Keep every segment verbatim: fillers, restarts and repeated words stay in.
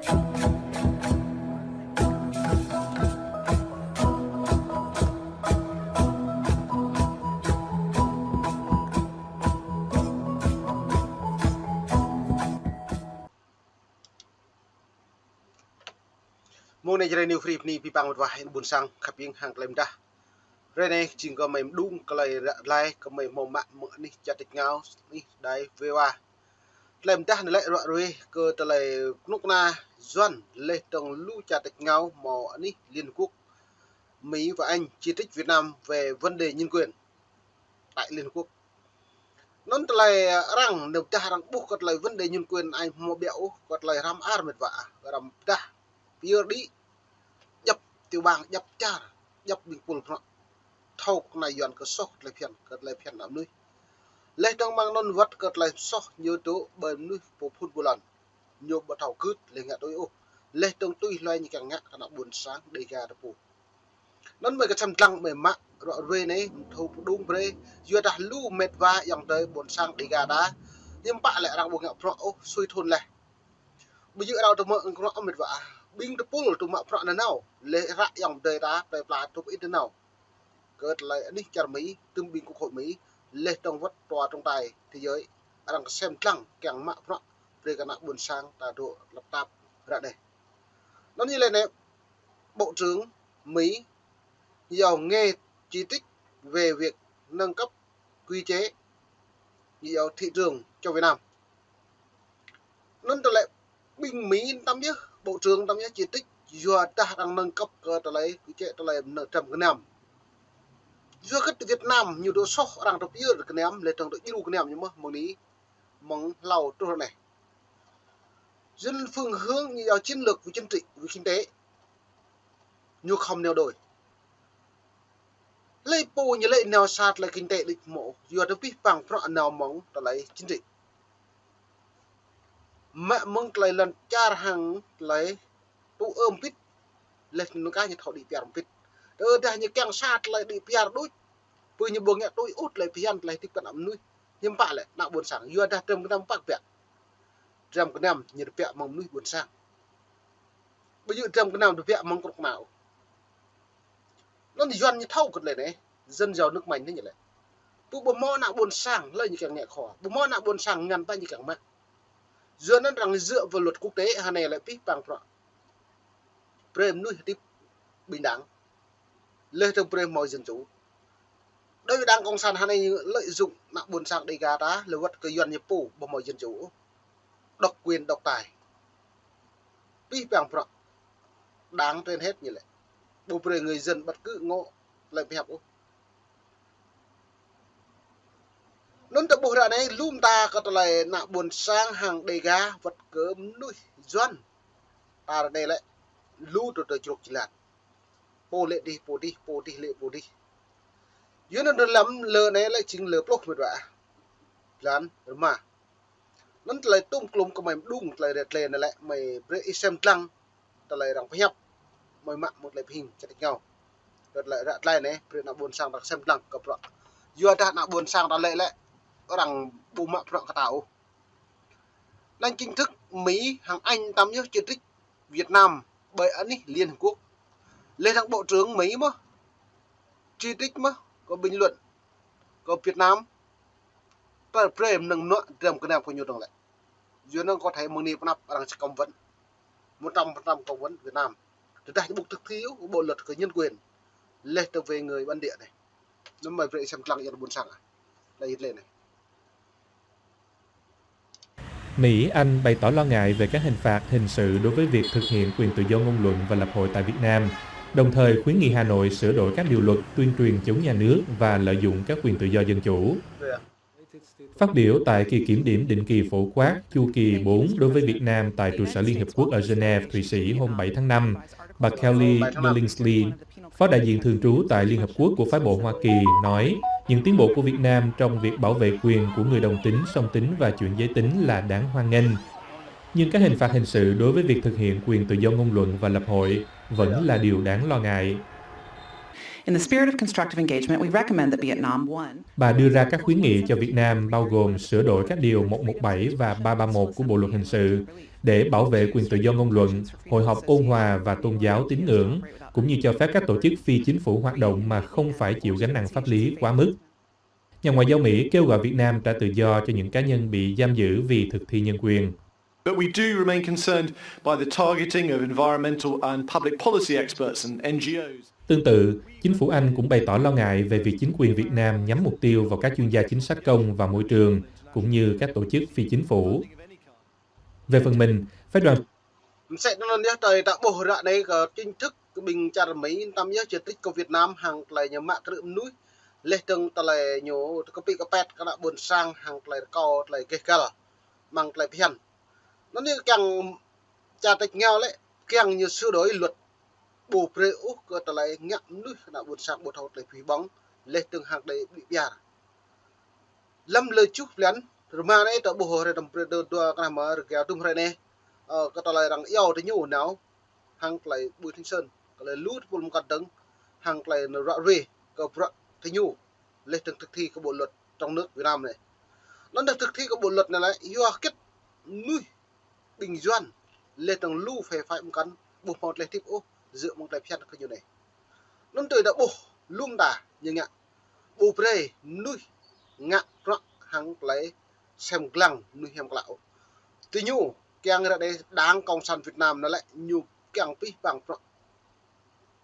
Mông anai Jrai New Free bơni abih bang met wa ƀing ƀôn sang khăp hiêng hăng tơlơi pơdah. Hrơi anai jing kơ mơi mơđung tơlơi ră glai kơ mơi hmâo mă mơ̆ng anih čar tač rơngiao, anih đài wê wa. Tơlơi pơdah anai lĕ ruă ruê kơ tơlơi kơnuk kơna Yuan laih dơ̆ng lu čar tač rơngiao hmâo anih Liên Hợp Quốc, Mỹ và Anh chỉ trích Việt Nam về vấn đề nhân quyền tại Liên Hợp Quốc. Anŭn tơlơi arăng nao pơdah arăng ƀuh kơ tơlơi vấn đề nhân quyền anai hmâo ƀiă ôh kơ tơlơi hrăm ar met wa, arăng pơdah pơyơr đĭ, djŏp tiểu bang, djŏp čar, djŏp ƀing pul prŏ. Thâo kơ anai Yuan kơ soh tơlơi phiăn, kơ tơlơi phiăn ană mơnuih. Laih dơ̆ng mơ̆ng anŭn wơ̆t kơ tơlơi soh ñu dŏ ƀơi mơnuih pô phun pô lŏn. Ñu ƀu thâo gưt laih ngă tui ôh. Laih dơ̆ng tui hloi ñu kiăng ngă kơ ană ƀôn sang Đêga ta pô. Anŭn mơi kơsem lăng mơi mă ruă ruê anai, thâo pơđung brơi, yua dah lu met wa ayŏng adơi ƀôn sang Đêga ta, hiư̆m pă lĕ arăng ƀu ngă bruă ôh, sui thun laih. Ƀu djơ̆ arăng tŭ mă bruă met wa, ƀing tơpul tŭ mă bruă nanao, laih ră ayŏng adơi ta, plơi pla tŭ ƀit nanao. Kơ tơlơi anih čar Mỹ, tơm ƀing quốc hội Mỹ, laih dơ̆ng wơ̆t tòa trọng tài thế giới, arăng kơsem lăng kiăng mă bruă brơi kơ ană ƀôn sang ta dŏ lăp tap ră anai. Anŭn ñu lĕ anai, Bộ trưởng Mỹ Yao nghe chỉ trích về việc nâng cấp quy chế như ở thị trường cho Việt Nam. Anŭn tơlơi ƀing Mỹ tăm yơh, bộ trưởng tăm yơh chỉ trích yua dah arăng nâng cấp kơ tơlơi quy chế tơlơi nâng trăm kơnăm. Yua kơ Việt Nam ñu dŏ soh arăng dŏ pơyơr kơnăm, laih dơ̆ng dŏ djru kơnăm ñu mơ̆ mơ̆ng anai mơ̆ng hlâo truh anai. Dân phương hướng như vào chiến lược về chính trị, về kinh tế. Ñu khŏm neo đôi. Lĕ pô ñu lĕ neo sa tơlơi kinh tế đôč mơ̆, yua dah abih bang prŏ neo mơ̆ng tơlơi chính trị. Mă mơ̆ng tơlơi lŏn čar hăng tơlơi tŭ ơm pit. Laih anŭn kah ñu thâo đĭ piar pit. Tơdah ñu kiăng sa tơlơi đĭ piar đôč, pô ñu ƀu ngă tui ôh tơlơi phiăn tơlơi tip kơ ană mơnuih. Hiư̆m pă lĕ ană ƀôn sang, yua dah trăm kơnăm pă ƀiă. Trăm kơnăm ñu ƀiă mơ̆ng mơnuih ƀôn sang. Ƀu djơ̆ trăm kơnăm ƀiă mơ̆ng kơnuk kơna ôh. Anŭn Yuan ñu thâo kơ tơlơi anai, dân giàu nước mạnh anai ñu lĕ. Pô ƀu hmâo ană ƀôn sang, hlơi ñu kiăng ngă khua. Ƀu hmâo ană ƀôn sang ngăn pă ñu kiăng mă. Yua anŭn arăng dựa vào luật quốc tế, hơnai lĕ abih bang prŏ. Brơi mơnuih hơdip bình đẳng. Laih dơ̆ng brơi hmâo dân chủ. Đối với Đảng Cộng sản hơnai lợi dụng ană ƀôn sang Đêga ta, lĕ wơ̆t kơ Yuan ñu pô ƀu hmâo dân chủ. Độc quyền, độc tài. Abih bang prŏ. Đảng trên hết ñu lĕ. Ƀu brơi người dân bất cứ ngŏ tơlơi pơhiăp ôh. Anŭn ta ƀuh ră anai, lŏm ta kơ tơlơi ană ƀôn sang hăng Đêga wơ̆t kơ mơnuih Yuan. Ta ră anai lĕ, lu tơ tơ čruk čơlat. Pô lĕ dih, pô dih, pô dih lĕ, pô dih. Yua anŭn lăm lơ anai lĕ jing lơ pluh met wa. Blan rơma. Anŭn tơlơi tŭm klŭm kơ mơi mơđung tơlơi rĕt lĕ anai lĕ, mơi brơi ih sem lăng tơlơi arăng pơhiăp, mơi mă mơ̆ng tơlơi pơhing čơt ngao. Rĕt lĕ ră tơlơi anai, brơi ană ƀôn sang ta sem lăng kơ prŏ. Yua dah ană ƀôn sang ta lĕ lĕ, arăng ƀu mă prŏ kơ ta ôh. Anŭn chính thức Mỹ hăng Anh tăm yơh chỉ trích Việt Nam ƀơi anih Liên Hợp Quốc. Laih dơ̆ng Bộ trưởng Mỹ mơ̆ chỉ trích mơ̆, kơ bình luận kơ Việt Nam, ta brơi mơnơ̆ng mơnuă trăm kơnăm kơ ñu dơ̆ng lĕ. Yua anŭn kơ thâo mơ̆ng anai pơ anăp arăng sẽ cấm vận. Một trăm phần trăm cấm vận Việt Nam. Tơdah ñu ƀu thực thi ôh bộ luật kơ nhân quyền. Laih dơ̆ng về người bản địa anai. Anŭn mơi brơi sem lăng yua ƀôn sang. Lĕ yit lĕ anai. Mỹ, Anh bày tỏ lo ngại về các hình phạt hình sự đối với việc thực hiện quyền tự do ngôn luận và lập hội tại Việt Nam, đồng thời khuyến nghị Hà Nội sửa đổi các điều luật tuyên truyền chống nhà nước và lợi dụng các quyền tự do dân chủ. Phát biểu tại kỳ kiểm điểm định kỳ phổ quát chu kỳ bốn đối với Việt Nam tại trụ sở Liên Hiệp Quốc ở Geneva, Thụy Sĩ hôm bảy tháng năm, bà Kelly Billingsley, Phó đại diện thường trú tại Liên Hợp Quốc của phái bộ Hoa Kỳ nói, những tiến bộ của Việt Nam trong việc bảo vệ quyền của người đồng tính, song tính và chuyển giới tính là đáng hoan nghênh. Nhưng các hình phạt hình sự đối với việc thực hiện quyền tự do ngôn luận và lập hội vẫn là điều đáng lo ngại. In the spirit of constructive engagement, we recommend that Vietnam, one, Bà đưa ra các khuyến nghị cho Việt Nam bao gồm sửa đổi các điều một một bảy và ba ba một của Bộ luật Hình sự, để bảo vệ quyền tự do ngôn luận, hội họp ôn hòa và tôn giáo tín ngưỡng, cũng như cho phép các tổ chức phi chính phủ hoạt động mà không phải chịu gánh nặng pháp lý quá mức. Nhà ngoại giao Mỹ kêu gọi Việt Nam trả tự do cho những cá nhân bị giam giữ vì thực thi nhân quyền. But we do remain concerned by the targeting of environmental and public policy experts and N G Os. Tương tự, chính phủ Anh cũng bày tỏ lo ngại về việc chính quyền Việt Nam nhắm mục tiêu vào các chuyên gia chính sách công và môi trường, cũng như các tổ chức phi chính phủ. Về phần mình, phái đoàn Msĕ anŭn yơh, tơlơi ta ƀuh ră anai kơ chính thức kơ ƀing čar Mi tăm yơh, čơtrĭč kơ Việt Nam hăng tơlơi ñu mă krư̆ mơnuih, laih dơ̆ng tơlơi ñu kơpĭ kơpĕt kơ ană ƀôn sang hăng tơlơi rơkâo, tơlơi gêh găl, mơ̆ng tơlơi phiăn. Anŭn yơh kiăng čar tač rơngiao lĕ, kiăng ñu sửa đổi luật, ƀu brơi ôh kơ tơlơi ngă mơnuih kơ ană ƀôn sang ƀu thâo tơlơi pih ƀong, laih dơ̆ng hăng đơi ƀlĭ ƀiar. Lăm lơ čuh blan, rơma anai ta ƀuh hrơi tăm brơi dua, dua kơnah mơ̆ rơgao tum hrơi anai, ơ, kơ tơlơi arăng iâu tơ ñu nao, hăng tơlơi Bùi Thanh Sơn, kơ tơlơi lu tơpul mơkăt dơ̆ng, hăng tơlơi nao ră ruai kơ bruă tơ ñu, laih dơ̆ng thực thi kơ bộ luật trong nước Việt Nam anai. Anŭn dơ̆ng thực thi kơ bộ luật anai lĕ, yua hơget mơnuih ƀing Yuan, laih dơ̆ng lu phe phái mơkăn, ƀu hmâo tơlơi hơdip ôh, djơ̆ mơ̆ng tơlơi phiăn kơ ñu anai. Anŭn tui ta ƀuh, lŏm ta ñu ngă, ƀu brơi mơnuih ngă bruă hăng tơlơi sem glăng mơnuih hiam klă ôh. Tơ ñu, kiăng ră anai Đảng Cộng sản Việt Nam anai lĕ, ñu kiăng pih ƀăng bruă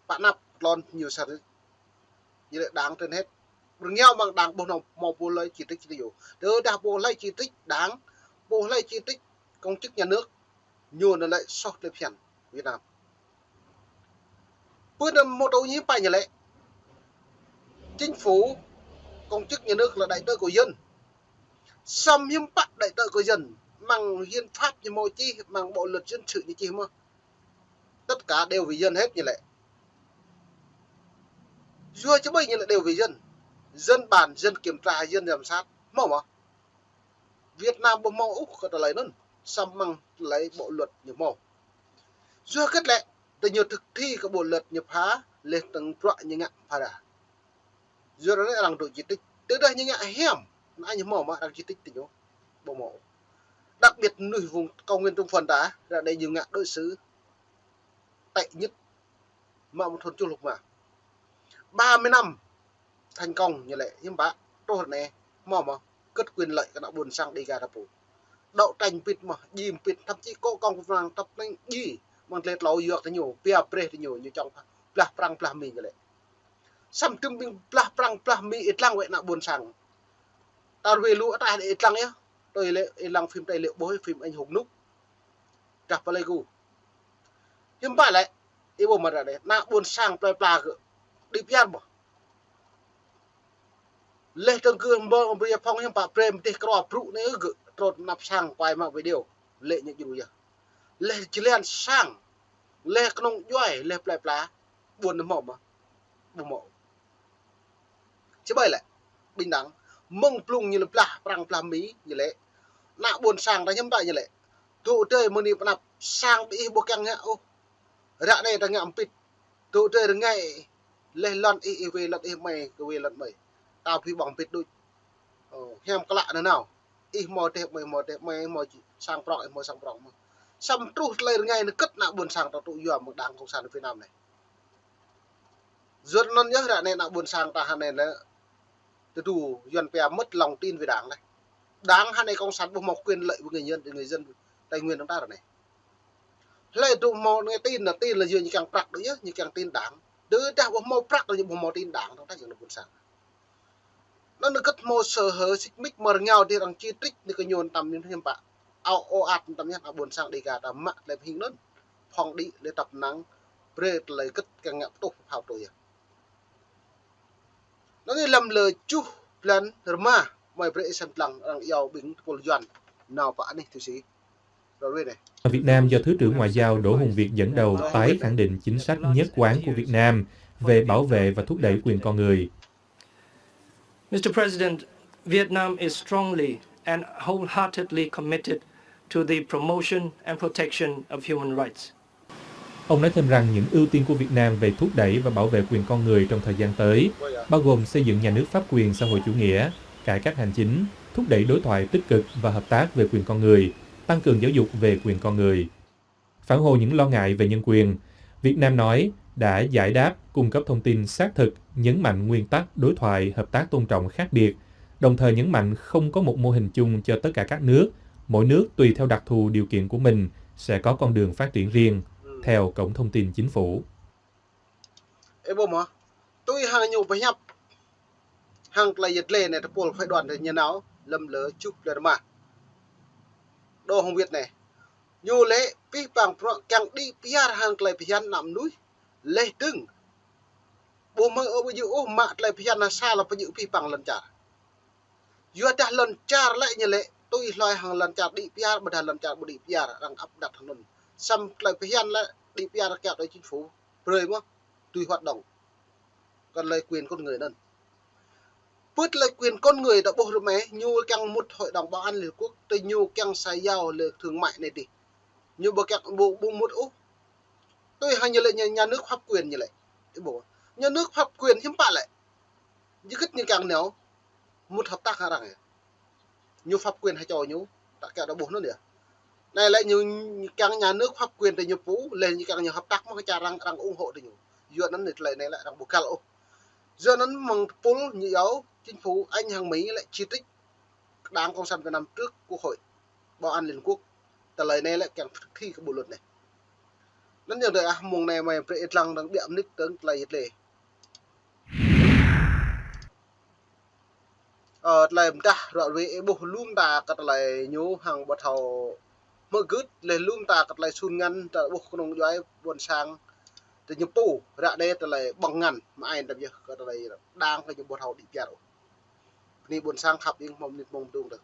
pă anăp tlôn ñu sa rĭ. Ñu lĕ đảng trên hết. Rơngiao mơ̆ng đảng ƀu hmâo, hmâo pô hlơi chỉ trích tơ ñu. Tơdah pô hlơi chỉ trích đảng, pô hlơi chỉ trích công chức nhà nước, ñu anai lĕ soh tơlơi phiăn Việt Nam. Pơ anŭn mơ̆ tơ ñu pă ñu lĕ, chính phủ, công chức nhà nước là đại diện của dân. Samơ̆ hiư̆m pă đại diện của dân, mơ̆ng hiến pháp ñu hmâo čih, mơ̆ng bộ luật dân sự ñu čih mơ̆, tất cả đều vì dân hết ñu lĕ. Yua či ƀơi ñu lĕ đều vì dân. Dân bàn, dân kiểm tra, dân giám sát. Hmâo mơ̆? Việt Nam ƀu hmâo ôh kơ tơlơi anŭn, samơ̆ mơ̆ng tơlơi bộ luật ñu hmâo. Yua hơget lĕ, tơ ñu thực thi kơ bộ luật ñu pha, laih dơ̆ng bruă ñu ngă pha đa. Yua anŭn arăng dŏ chỉ trích. Tơdah ñu ngă hiam, anŭn ñu hmâo mơ̆ arăng chỉ trích tơ ñu? Ƀu hmâo. Đặc biệt mơnuih vùng cao nguyên Trung Phần ta, ră anai ñu ngă đối xử tệ nhất mă một thôn chul lục mà. Ba mươi năm thành công ñu lĕ, hiư̆m pă, truh ră anai, hmâo mơ̆, kơt quyền lợi kơ ană ƀôn sang Đêga ta pô. Đấu tranh pĭt mơ̆, djai pĭt, thậm chí kơ kông pơplang, thậm chí djai, mơ̆ng tơlơi tlâo yua kơ tơ ñu, pia brơi tơ ñu, ñu čŏng blah Prăng blah Mi ñu lĕ. Samơ̆ tơm ƀing blah Prăng blah Mi ih lăng wơ̆t ană ƀôn sang. Ta ruai lu ataih ih lăng yơh. Tui lĕ ih lăng phim tài liệu ƀuh, phim anh hùng nŭk. Dah Pleiku. Hiư̆m pă lĕ, ih ƀuh mơ̆ ră anai, ană ƀôn sang plơi pla gơ̆ đĭ pơyar ƀuh. Laih dơ̆ng gơ̆ ƀơ̆ng brơi phŏng hiư̆m pă brơi mơdih krua brŭ anai gơ̆ trŭn anăp sang kuai mă video. Lĕ ñu djru yơh. Laih jơlan sang, laih kơnung djuai, laih plơi pla, ƀuôn hmâo mơ̆? Ƀu hmâo. Či ƀai lĕ, ƀing đảng, mơ̆ng blung ñu lĕ blah Prăng blah Mi ñu lĕ, ană ƀôn sang ta hiư̆m pă ñu lĕ. Dŏ dơi mơ̆ng anai pơ anăp, sang ƀing ih ƀu kiăng ngă ôh. Ră anai ta ngă hơbĭt. Dŏ dơi rơngai, laih lŏn ih, ih wai lŏn ih, mơi kơ wai lŏn mơi. Ta pih ƀong hơbĭt đôč. Ơ, hiam klă nanao. Ih hmâo rơdêh, mơi hmâo rơdêh, mơi hmâo sang prŏng, ih hmâo sang prŏng mơ̆n. Samơ̆ truh tơlơi rơngai anai kơt ană ƀôn sang ta tŭ yua mơ̆ng Đảng Cộng sản Việt Nam anai. Yua anŭn yơh ră anai ană ƀôn sang ta hơnai lĕ, tơdu Yuan pia mất lòng tin về Đảng anai. Đảng hơnai Cộng sản ƀu hmâo quyền lợi với người dân, người dân Tây Nguyên ta ră anai. Hlơi tŭ hmâo anai tin anai, tin lĕ yua ñu kiăng prăk đôč yơh, ñu kiăng tin Đảng. Tơdah ƀu hmâo prăk lĕ ñu ƀu hmâo tin Đảng, tơdah yua ană ƀôn sang. Anŭn gơ̆t hmâo sơ hở xích mích mơ̆ rơngiao dih arăng chỉ trích anai kơ ñu tăm ñu hiư̆m pă. Ao ơ-ăt tăm ñu ană ƀôn sang Đêga ta mă tơlơi pơhing anŭn. Phŏng đĭ lĕ tăp năng brơi tơlơi gơ̆t kiăng ngă pơtuh pơphao tui yơh. Anŭn anai lăm lơ čuh blan rơma mơi brơi ih sem lăng arăng iâu ƀing tơpul Yuan nao pơ anih tui si. Việt Nam do Thứ trưởng Ngoại giao Đỗ Hùng Việt dẫn đầu tái khẳng định chính sách nhất quán của Việt Nam về bảo vệ và thúc đẩy quyền con người. Mister President, Vietnam is strongly and wholeheartedly committed to the promotion and protection of human rights. Ông nói thêm rằng những ưu tiên của Việt Nam về thúc đẩy và bảo vệ quyền con người trong thời gian tới, bao gồm xây dựng nhà nước pháp quyền xã hội chủ nghĩa, cải cách hành chính, thúc đẩy đối thoại tích cực và hợp tác về quyền con người, tăng cường giáo dục về quyền con người. Phản hồi những lo ngại về nhân quyền, Việt Nam nói đã giải đáp, cung cấp thông tin xác thực, nhấn mạnh nguyên tắc đối thoại, hợp tác tôn trọng khác biệt, đồng thời nhấn mạnh không có một mô hình chung cho tất cả các nước, mỗi nước tùy theo đặc thù điều kiện của mình sẽ có con đường phát triển riêng, theo Cổng Thông tin Chính phủ. Ê bố mă, tui hăng ñu pơhiăp hăng tơlơi yet lê anai tơpul phái đoàn tơ ñu nao lơ̆m lơ čuh plơi rơma. Đô hăng Việt anai. Ñu lĕ pih păng prŏ kiăng đĭ piar hăng tơlơi phiăn ană mơnuih leh dơ̆ng. Ƀu mơ̆ ôh ƀu djơ̆ ôh mă tơlơi phiăn ană sa lă pơjơ̆ pih păng lŏn čar. Yua dah lŏn čar lĕ ñu lĕ tui hloi hăng lŏn čar đĭ piar, ƀôdah lŏn čar ƀu đĭ piar, arăng áp đặt hăng anŭn. Samơ̆ tơlơi phiăn lĕ đĭ piar kiaŏ đơi chính phủ brơi mơ̆, tui hoạt động. Kơ tơlơi quyền con người anŭn. Pưt tơlơi quyền con người ta ƀuh rơmeh, ñu kiăng mŭt Hội đồng Bảo an Liên Hợp Quốc, tơ ñu kiăng sa yao lĕ thương mại anai dih. Ñu ƀu kiăng ƀu, ƀu mŭt ôh. Tui hăng ñu lĕ nhà, nhà nước pháp quyền ñu lĕ. Ih ƀuh. Nhà nước pháp quyền hiư̆m pă lĕ. Ñu kĭt ñu kiăng nao mŭt hợp tác hăng arăng yơh. Ñu pháp quyền hơčâo ñu, ta kiăng đa ƀuh anŭn yơh. Anai lĕ ñu, ñu kiăng nhà nước pháp quyền tơ ñu pô, leh ñu kiăng ñu hợp tác mơ̆ kơ čar arăng, arăng ủng hộ tơ ñu. Yua anŭn anai tơlơi anai lĕ arăng ƀu găl ôh. Yua anŭn mơ̆ng tơpul ñu iâu chính phủ Anh hăng Mỹ lĕ chỉ trích Đảng Cộng sản Việt Nam trước Quốc hội Bảo an Liên Hợp Quốc. Tơlơi anai lĕ kiăng thực thi kơ bộ luật anai. Anŭn yơh dơi ah mông anai mơi brơi ih lăng dơ̆ng biă mơnit dơ̆ng tơlơi yet lê. Ơ, tơlơi mơdah ruă ruê ih ƀuh lŏm ta kơ tơlơi ñu hăng ƀu thâo hmư̆ gưt, leh lŏm ta kơ tơlơi sun ngăn ta ƀuh kơnung djuai ƀôn sang tơ ñu pô, ră anai tơlơi ƀơ̆ng ngăn, mă ai tơm yơh kơ tơlơi đang kơ ñu ƀu thâo đĭ piar ôh. Bơni ƀôn sang khăp ing hmâo mơnit mông mơdung dơ̆ng.